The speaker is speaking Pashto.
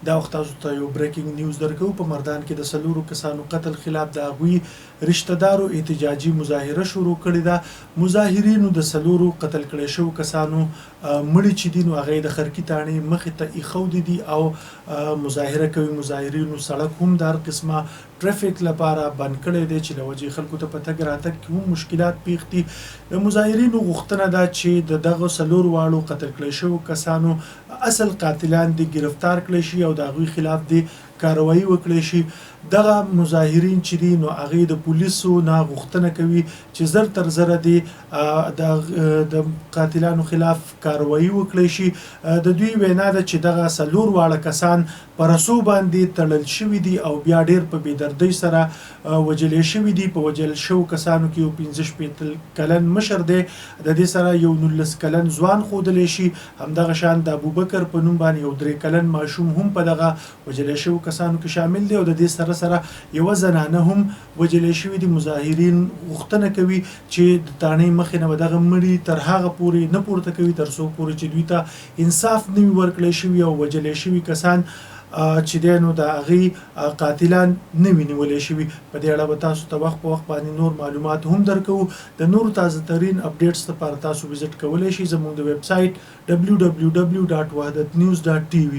دا وخت تاسو ته یو بریکنګ نیوز درکوو، په مردان کې د څلورو کسانو قتل خلاف د هغوی رشته دارو احتجاجي مظاهره شروع کړې ده. مظاهرینو د څلورو قتل کړی شوو کسانو مړي چې دي نو هغه یې د خرکي تاڼې مخې ته ایښودي دي او مظاهره کوي. مظاهرینو سړک هم د هر قسمه ټریفک لپاره بند کړی دی چې له وجې خلکو ته په تګ راتګ کې هم مشکلات پېښ دي. د مظاهرینو غوښتنه ده چې د دغه څلور واړو قتل کړی شوو کسانو اصل قاتلان دې ګرفتار کړی شي او د هغوی خلاف دې کارروايي وکړی شي. دغه مظاهرین چې دي نو هغوی د پولیسو نه غوښتنه کوي چې زر تر زره دې د قاتلانو خلاف کارروايي وکړی شي. د دوی وینا ده چې دغه څلور واړه کسان په رسو باندې تړل شوي دي او بیا ډېر په بې دردۍ سره وژل شوي دي. په وژل شوو کسانو کې یو 65 کلن مشر دی، د دې سره یو 19 کلن ځوان ښودلی شي. همدغه شان د ابوبکر په نوم باندې یو 3 کلن ماشوم هم په دغه وژل شوو کسانو کې شامل دی او د دې سره سره یوه زنانه هم وژل شوي دي. مظاهرین غوښتنه کوي چې د تاڼې مخې نه به دغه مړي تر هغه پورې نه پورته کوي تر څو پورې چې دوی ته انصاف نه وي ورکړی شوي او وژل شوي کسان چې دی نو د هغې قاتلان نه وي نیولی شوي. په دې اړه به تاسو ته وخت په وخت باندې نور معلومات هم درکوو. د نورو تازه ترین اپډیټس لپاره تاسو وزټ کولی شئ زموږ د ویب سایټ www.wahdatnews.tv.